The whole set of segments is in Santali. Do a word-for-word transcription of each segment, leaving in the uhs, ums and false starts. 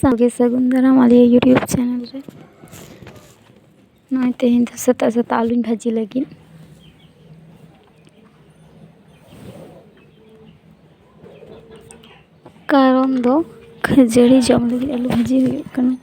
ᱥᱟᱶᱜᱮ ᱥᱟᱹᱜᱩᱱ ᱫᱟᱨᱟᱢ ᱟᱞᱮᱭᱟᱜ YouTube ᱪᱮᱱᱮᱞ ᱨᱮ᱾ ᱱᱚᱜᱼᱚᱭ ᱛᱮᱦᱮᱧ ᱫᱚ ᱥᱮᱛᱟᱜ ᱥᱮᱛᱟᱜ ᱟᱹᱞᱩᱧ ᱵᱷᱟᱹᱡᱤ ᱞᱟᱹᱜᱤᱫ᱾ ᱠᱟᱨᱚᱱ ᱫᱚ ᱠᱷᱟᱹᱡᱟᱹᱲᱤ ᱡᱚᱢ ᱞᱟᱹᱜᱤᱫ ᱟᱹᱞᱩ ᱵᱷᱟᱹᱡᱤ ᱦᱩᱭᱩᱜ ᱠᱟᱱᱟ᱾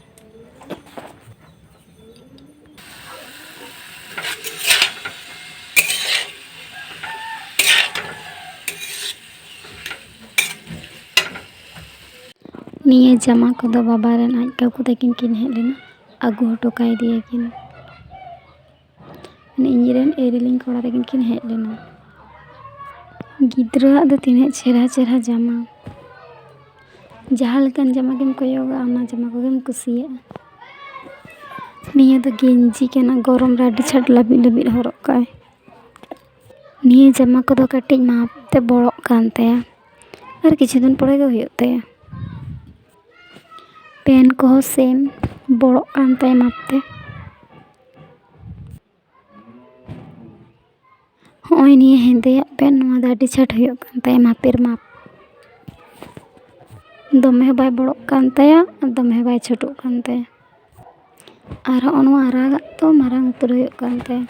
ᱱᱤᱭᱟᱹ ᱡᱟᱢᱟ ᱠᱚᱫᱚ ᱵᱟᱵᱟ ᱨᱮᱱ ᱟᱡ ᱠᱟᱠᱩ ᱛᱟᱹᱠᱤᱱ ᱠᱤᱱ ᱦᱮᱡ ᱞᱮᱱᱟ, ᱟᱹᱜᱩ ᱦᱚᱴᱚ ᱠᱟᱭ ᱫᱤᱭᱟᱹᱠᱤᱱ᱾ ᱢᱟᱱᱮ ᱤᱧ ᱨᱮᱱ ᱮᱨᱮᱞᱤᱧ ᱠᱚᱲᱟ ᱛᱟᱹᱠᱤᱱ ᱠᱤᱱ ᱦᱮᱡ ᱞᱮᱱᱟ᱾ ᱜᱤᱫᱽᱨᱟᱹᱣᱟᱜ ᱫᱚ ᱛᱤᱱᱟᱹᱜ ᱪᱮᱦᱨᱟ ᱪᱮᱦᱨᱟ ᱡᱟᱢᱟ, ᱡᱟᱦᱟᱸ ᱞᱮᱠᱟᱱ ᱡᱟᱢᱟ ᱜᱮᱢ ᱠᱚᱭᱚᱜᱟ, ᱚᱱᱟ ᱡᱟᱢᱟ ᱠᱚᱜᱮᱢ ᱠᱩᱥᱤᱭᱟᱜᱼᱟ᱾ ᱱᱤᱭᱟᱹ ᱫᱚ ᱜᱮᱧᱡᱤ ᱠᱟᱱᱟ, ᱜᱚᱨᱚᱢ ᱨᱮ ᱟᱹᱰᱤ ᱪᱷᱟᱴ ᱞᱟᱹᱵᱤᱫ ᱞᱟᱹᱵᱤᱫ ᱦᱚᱨᱚᱜ ᱠᱟᱜᱼᱟᱭ᱾ ᱱᱤᱭᱟᱹ ᱡᱟᱢᱟ ᱠᱚᱫᱚ ᱠᱟᱹᱴᱤᱡ ᱢᱟᱯ ᱛᱮ ᱵᱚᱲᱚᱜ ᱠᱟᱱ ᱛᱟᱭᱟ, ᱟᱨ ᱠᱤᱪᱷᱩ ᱫᱤᱱ ᱯᱚᱨᱮ ᱜᱮ ᱦᱩᱭᱩᱜ ᱛᱟᱭᱟ᱾ ᱯᱮᱱ ᱠᱚᱦᱚᱸ ᱥᱮᱢ ᱵᱚᱲᱚᱜ ᱠᱟᱱ ᱛᱟᱭᱟ ᱢᱟᱯ ᱛᱮ᱾ ᱦᱚᱸᱜᱼᱚᱭ ᱱᱤᱭᱟᱹ ᱦᱮᱸᱫᱮᱭᱟᱜ ᱯᱮᱱ, ᱱᱚᱣᱟ ᱫᱚ ᱟᱹᱰᱤ ᱪᱷᱟᱴ ᱦᱩᱭᱩᱜ ᱠᱟᱱ ᱛᱟᱭᱟ ᱢᱟᱯᱮᱨ ᱢᱟᱯ᱾ ᱫᱚᱢᱮ ᱦᱚᱸ ᱵᱟᱭ ᱵᱚᱲᱚᱜ ᱠᱟᱱ ᱛᱟᱭᱟ ᱟᱨ ᱫᱚᱢᱮ ᱦᱚᱸ ᱵᱟᱭ ᱪᱷᱳᱴᱳᱜ ᱠᱟᱱ ᱛᱟᱭᱟ᱾ ᱟᱨ ᱦᱚᱸᱜᱼᱚ ᱱᱚᱣᱟ ᱟᱨᱟᱜᱟᱜ ᱫᱚ ᱢᱟᱨᱟᱝ ᱩᱛᱟᱹᱨ ᱦᱩᱭᱩᱜ ᱠᱟᱱ ᱛᱟᱭᱟ᱾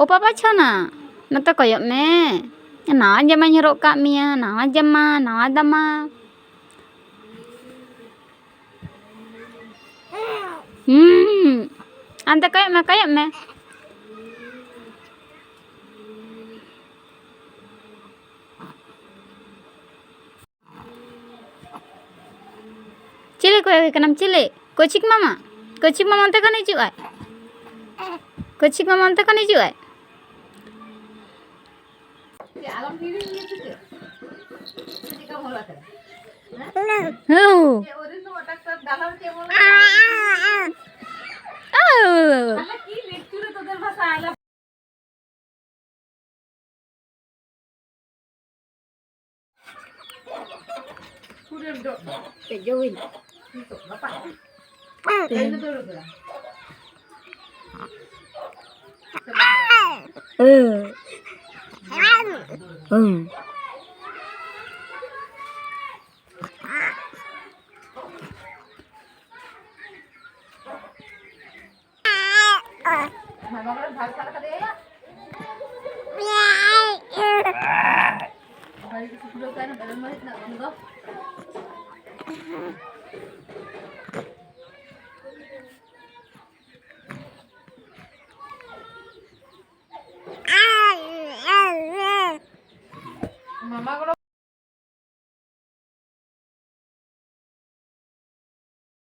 ᱳ ᱵᱟᱵᱟ ᱪᱷᱳᱱᱟ, ᱱᱚᱛᱮ ᱠᱚᱭᱚᱜ ᱢᱮ᱾ ᱱᱟᱣᱟ ᱡᱟᱢᱟᱧ ᱦᱚᱨᱚᱜ ᱠᱟᱜ ᱢᱮᱭᱟ, ᱱᱟᱣᱟ ᱡᱟᱢᱟ, ᱱᱟᱣᱟ ᱫᱟᱢᱟ᱾ ᱦᱩᱸ, ᱦᱟᱱᱛᱮ ᱠᱚᱭᱚᱜ ᱢᱮ, ᱠᱚᱭᱚᱜ ᱢᱮ᱾ ᱪᱤᱞᱤ ᱠᱚᱭᱚᱜ ᱮ ᱠᱟᱱᱟᱢ, ᱪᱤᱞᱤ? ᱠᱚᱪᱤᱠ ᱢᱟᱢᱟ? ᱠᱚᱪᱤᱠ ᱢᱟᱢᱟ ᱚᱱᱛᱮ ᱠᱷᱚᱱ ᱦᱤᱡᱩᱜ ᱟᱭ᱾ ᱠᱚᱪᱤᱠ ᱢᱟᱢᱟ ᱚᱱᱛᱮ ᱠᱷᱚᱱ ᱦᱤᱡᱩᱜ ᱟᱭ᱾ ᱦᱩᱸ᱾ ᱳ᱾ ᱯᱮ ᱡᱚᱢᱤᱧ᱾ ᱦᱩᱸ᱾ ᱦᱩᱸ᱾ ᱢᱟᱢᱟ ᱜᱚᱲᱚ᱾